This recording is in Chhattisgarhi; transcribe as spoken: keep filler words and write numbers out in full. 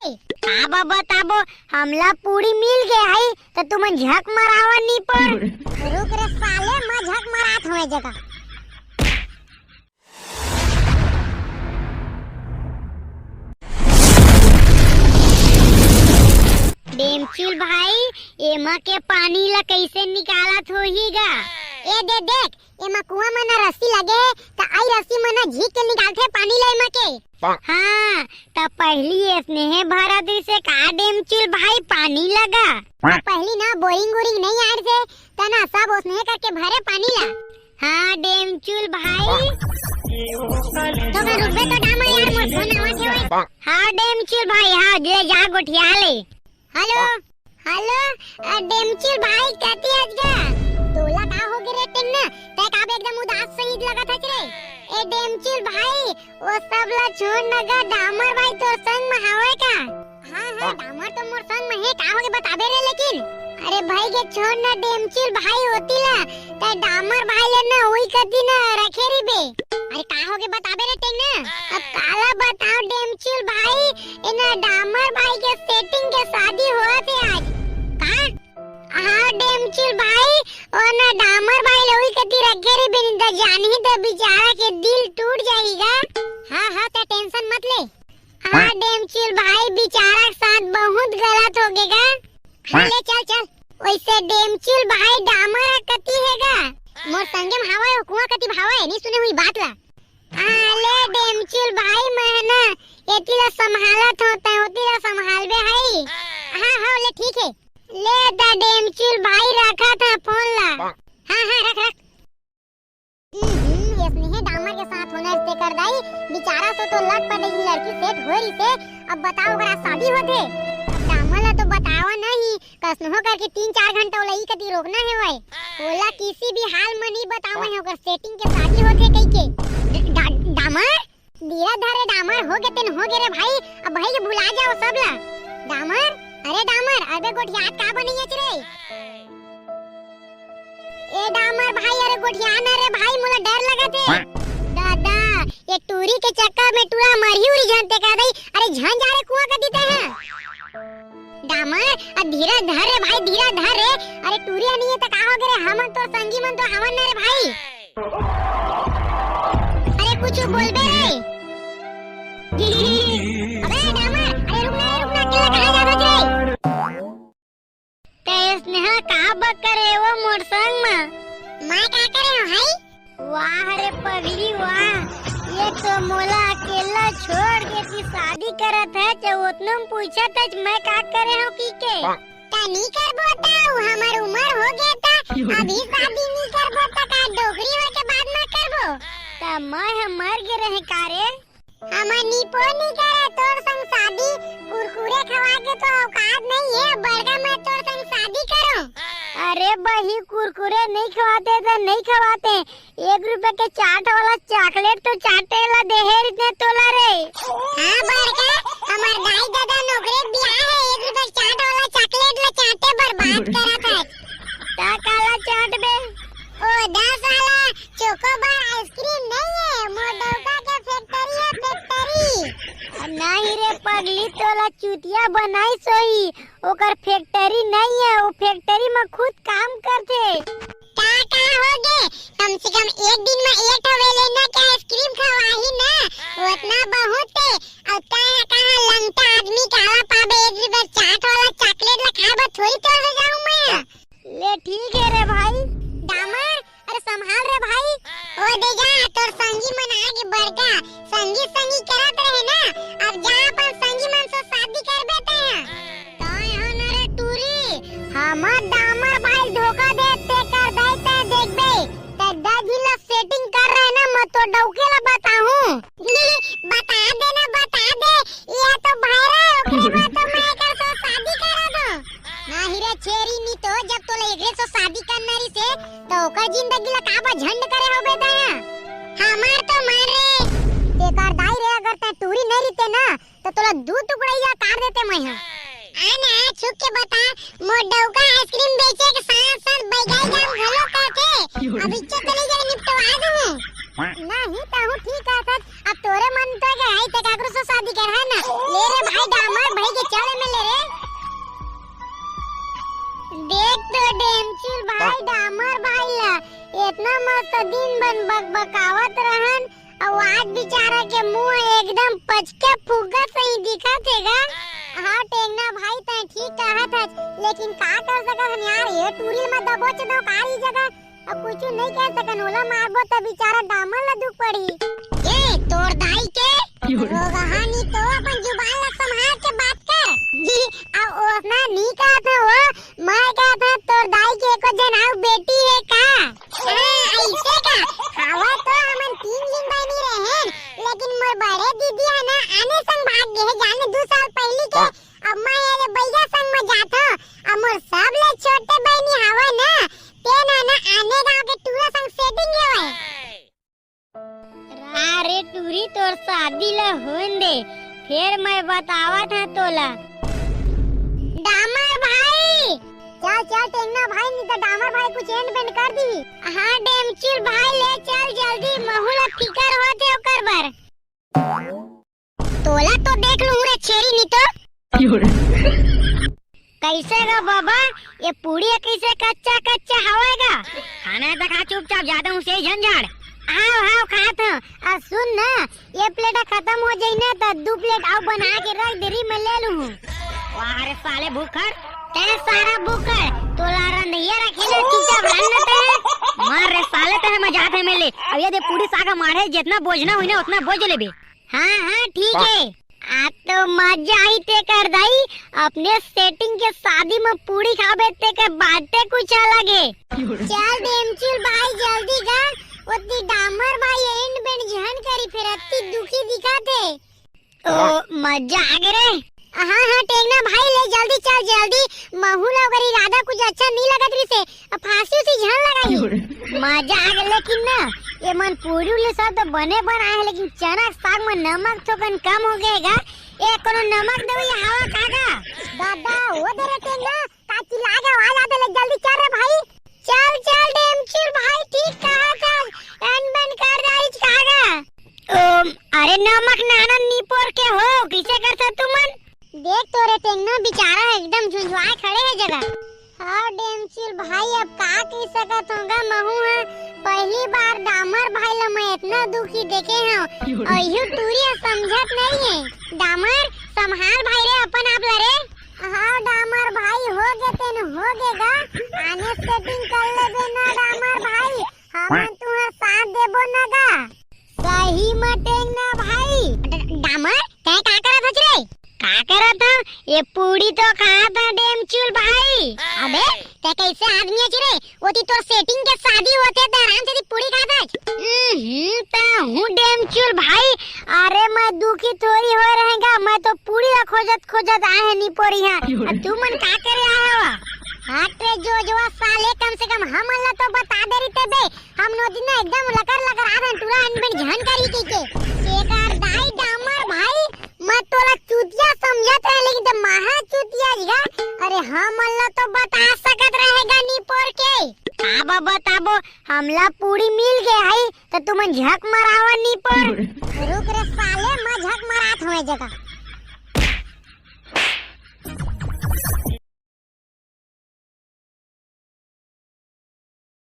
का बताबो, हमला पूरी मिल गे हई, त तुमन झक मरावन नी पर। रुक रे साले, मैं झक मरात हूँ ए जगह। डेमचुल भाई, एमा के पानी ला कइसे निकालत होही गा? ए दे देख, एमा कुआं म ना रस्सी लगे हे, त आई रस्सी म ना झीक के निकालथे पानी ला एमा के। हाँ, त पहिली एसने भरत रिसे का डेमचुल भाई पानी लगा? पहिली ना बोरिंग वोरिंग नहीं आए से, त ना सब ओसने करके भरे पानी ला। हाँ, डेमचुल भाई। तो का रुकबे तो डामा यार, मोर फोन आवत हे ओए। हाँ, डेमचुल भाई, हाँ, ले जा गोठिया ले। हेलो, हेलो, अ, डेमचुल भाई, कति हस गा? तोला का हो गे रे टेंगना? तै काबर एकदम उदास सहीद लगत हस रे? ए डेमचुल भाई, ओ सब ला छोड़ न गा, डामर भाई तोर संग म हवय का? हाँ, हाँ, डामर तो मोर संग म हे, का होगे बताबे रे लेकिन? अरे भाई के छोड़ ना डेमचुल भाई ओती ला, तै डामर भाई ले ना ओई कती ना रखे रहिबे। अरे का होगे बताबे रे टेंगना? अब काला बताओ डेमचुल भाई, ए ना डामर भाई के सेटिंग के शादी होत हे आज। का? हाँ डेमचुल भाई, ओ ना डामर भाई ले ओई कती रखे रहिबे, नहीं त जानही त बिचारा के दिल टूट जाही गा। हाँ, हाँ, तै टेंशन मत ले। हाँ डेमचुल भाई, बिचारा के साथ बहुत गलत होगे गा। हाँ, ले चल, चल। वइसे डेमचुल भाई डामर कती हे गा? मोर संगे म हवय, ओ कुआं कती भावय, नहीं सुने हुई बात ला। हाँ, ले डेमचुल भाई, मैं ना एती ला संभालत हों, तै ओती ला संभालबे हई। हाँ, हाँ, ले ठीक हे। ले दा डेमचुल भाई, रखत हौं फोन ला। हाँ, हाँ, रख, रख। हम्म, एसने हे डामर के साथ होना रिसे तेकर दाई, बिचारा सो तो लटपट एक लड़की सेट होय रिसे, अब बताओ ओकरा शादी होथे। अब डामर ला तो बतावा नहीं, कसनो करके तीन चार घंटा ओला ई कती रोकना हे वय। ओला किसी भी हाल में नहीं बतावा है ओकर सेटिंग के शादी होथे कहिके। ड-, डा-, डामर? धीरा धर रे डामर, हो गे तेन हो गे रे भाई, अब भाई के भुला जाओ सब ला। डामर, अरे डामर, अबे गोठियात का बनइयाच रे? ए डामर भाई, अरे गोठिया ना रे भाई, मोला डर लगत हे। दादा, ये टूरी के चक्कर में टूरा मरही उरी जानते का दई? अरे झन जा रे कुआं कती ते हैं। डामर, आ धीरा धर रे भाई, धीरा धर रे। अरे टूरी नहीं है त का हो गे रे? हमन तो संगी मन तो हवन ना रे भाई। अरे कुछ बोलबे रे। अबे डामर, अरे रुक ना, रुक ना, अकेला कहाँ जात हस रे? ते स्नेहा का बक करे वो मोर संग म? मैं का करे हूँ भाई? वाह रे पगली वाह, ये तो मोला अकेला छोड़ के ती शादी करत हे, ते ओतनो म पूछत हे मैं का करे हूँ की के? त नी करबो त हमर उमर हो गे त अभी शादी नी करबो त का डोकरी होय के बाद म करबो? त मैं ह मर गे रहे का रे? हमर निपो नी करे तोर संग शादी, कुरकुरे खवा के तो औकात नहीं है, बड़का मैं तोर संग शादी करूं। अरे बही, कुरकुरे नहीं खवाते त नहीं खवाते, एक रुपया के चाट वाला चॉकलेट तो चाटे ला देहे रिते तोला रे। हाँ बड़का, हमर दाई ददा नौकरी बिया है, एक रुपया के चाट वाला चॉकलेट ला चाटे बर्बाद करत है। ता काला चाट बे? ओ दस वाला चोकोबार आइसक्रीम नहीं है, मोर डौका के फैक्ट्री है, फैक्ट्री। नहीं रे पगली, तोला चूतिया बनाई सोही, ओकर फैक्ट्री नहीं है, वो फैक्ट्री में खुद काम करथे। का का हो गे? कम से कम एक दिन में एक ठो वेलेना के आइसक्रीम खवाही ना, उतना बहुत है। और कहाँ कहाँ लंगटा आदमी काला पाबे, एक रुपया चाट वाला चॉकलेट ला खाए बर थोड़ी तोर से जाऊं मैं। ले ठीक है रे भाई। डामर, अरे संभाल रे भाई। ओ दे जा, तोर संगी मन आगे बड़का संगी संगी करत रहे ना, अब जा अपन संगी मन से शादी करबे ते। काय हो न रे टूरी, हमर डामर भाई धोखा दे ते कर दे ते देखबे, ते दस दिन ला सेटिंग कर रहे ना, मैं तो डौके ला बताहूँ। बता दे ना, बता दे, ये तो भाई रे, ओकरे बाद तो मैं एकर से शादी करा दो। नाही रे छेरी, नी तो जब तोला एकरे से शादी करना रहिसे, तो ओकर जिंदगी ला काबर झंड करे होबे दया? हमार तो मन रे। तेकर दाई रे, अगर तै टूरी नहीं रहिते ना, तो तोला दू टुकड़ा या काट देते मैं हा। आ ना, छुप के बता, मोर डौका आइसक्रीम बेचे के साथ साथ बैगाई जाम घलो करथे। अब इच्छा चली जाए निपटवा दूँ। नहीं, ताहू ठीक कहत हस। अब तोरे मन तो के आई, ते काकरो से शादी कर, है ना? ले रे भाई डामर, भाई के इतना मस्त दिन बन बकबकावत रहन, अउ आज बेचारा के मुंह एकदम पचके फुग्गा सही दिखत हे गा। हाँ टेंगना भाई, तैं ठीक कहत हस, लेकिन का कर सकत हन यार, ये टूरी ल मैं दबोच दो कारी जगह, अब कुछ नहीं कह सकन, ओला मारबो त बेचारा डामर ला दुख पड़ही। ए, तोर दाई के रोगहा नी तो अपन जुबान ला संभाल के बात कर। जी, अब ओतना नी कहत हूँ वो, मैं कहत हूँ तोर दाई के एको जन आऊ बेटी हे का? हाँ, ऐसे का? हवा तो हमन तीन झिन बहिनी रहेन, लेकिन मोर बड़े दीदी है ना आने संग भाग गे हे जाने दू साल पहली के। अब मैं ये ले बइगा संग में जात हूँ, अब मोर सब ले छोटे बहिनी हवा ना, तेन ह ना आने गांव के टूरा संग सेटिंग हवय। रा रे टूरी, तोर शादी ला होन दे, फेर मैं बतावत हं तोला। डामर भाई! चल, चल, टेंगना भाई, नहीं तो डामर भाई कुछ एंड बेंड कर दी। हाँ, डेमचुल भाई, ले चल जल्दी, महू ला फिकर होत हे ओकर बर। तोला तो देख लूं रे छेरी नी तो। कैसे गा बाबा, ये पूड़ी ह कैसे कच्चा कच्चा हवय गा? खाना हे त खा चुपचाप, जादा उसे झन झाड़। हाव, हाव, खात हूँ। आ सुन ना, ये प्लेट खत्म हो जाई ना, त दू प्लेट अउ बना के रख दे रही, मैं ले लूँ। वाह रे साले भूखड़, तैं सारा भूखड़, तोला रंधइया रखे ना, चुपचाप रह ना तैं। मार रे साले, तैं मैं जात हे मैं ले। अब ये दे पूड़ी साग माढ़े, जितना बोझना होई ना, उतना बोझ लेबे। हाँ, हाँ, ठीक हे। आज तो मजा ही ते कर दाई, अपने सेटिंग के शादी में पूड़ी खाबे ते के बाते कुछ अलग हे। चल डेमचुल भाई जल्दी गा, ओती डामर भाई एंड बेंड झन करी, फेर अत्ती दुखी दिखत हे। ओ, मजा आ गे रे। हाँ, हाँ, टेंगना भाई ले जल्दी चल, जल्दी। महू ला ओकर इरादा कुछ अच्छा नहीं लगत रिसे, अब फांसी उसी झन लगाई। मजा आ गे, लेकिन ना, ये मन पूरी उली सब तो बने बनाए हे, लेकिन चना के साग में नमक थोकन कम हो गे गा। ए, कोनो नमक दवई हवा का गा? दादा, ओ दे रे टेंगना, का चिल्ला के आवाज आथे ले, जल्दी चल रे भाई। चल, चल, डेमचुल भाई, ठीक कहा था, एन बन कर दाई का गा। ओ, अरे नमक नाना नी पोर के हो, किसे कर था तुमन? देख तोरे टेंगना बेचारा एकदम झुंझुआए खड़े हे जगह। हाँ डेमचुल भाई, अब का कह सकत हों गा, महू ह पहली बार डामर भाई ला मैं इतना दुखी देखे हूँ, और यू टूरी ह समझत नहीं है। डामर, संभाल भाई रे अपन आप ला रे। हाँ डामर भाई, हो गे तेन हो गे गा, आने सेटिंग कर लेबे ना डामर भाई, हमन तुहर साथ देबो ना गा। सही म टेंगना भाई। ड-, डामर, तैं का करत हच रे? का करत हं? ये पूड़ी तो खात हं डेमचुल भाई। अबे, तैं कैसे आदमी हच रे? ओती तोर सेटिंग के शादी होथे त आराम से ती पूड़ी खात हच। हम्म, त हूँ डेमचुल भाई। अरे मैं दुखी थोड़ी होय रहेंगा, मैं तो पूड़ी ला खोजत खोजत आए हं नी पोरी हां। अब तुमन का करे आए हो? हट रे जोजवा साले, कम से कम हमन ला तो बता दे रही ते बे। हम नोती ना एकदम लकर लकर आथन, टूरा अनबन झन करी कहिके। एकर दाई डामर भाई, मैं तोला चुतिया समझत रहे, लेकिन ते महा चुतिया गा। अरे हमन ला तो बता सकत रहेगा नी पोर के। का बा बताबो, हमला पूड़ी मिल गे हई, त तुमन झक मरावा नी पोर। रुक रे साले, मैं झक मरात हों ए जगह।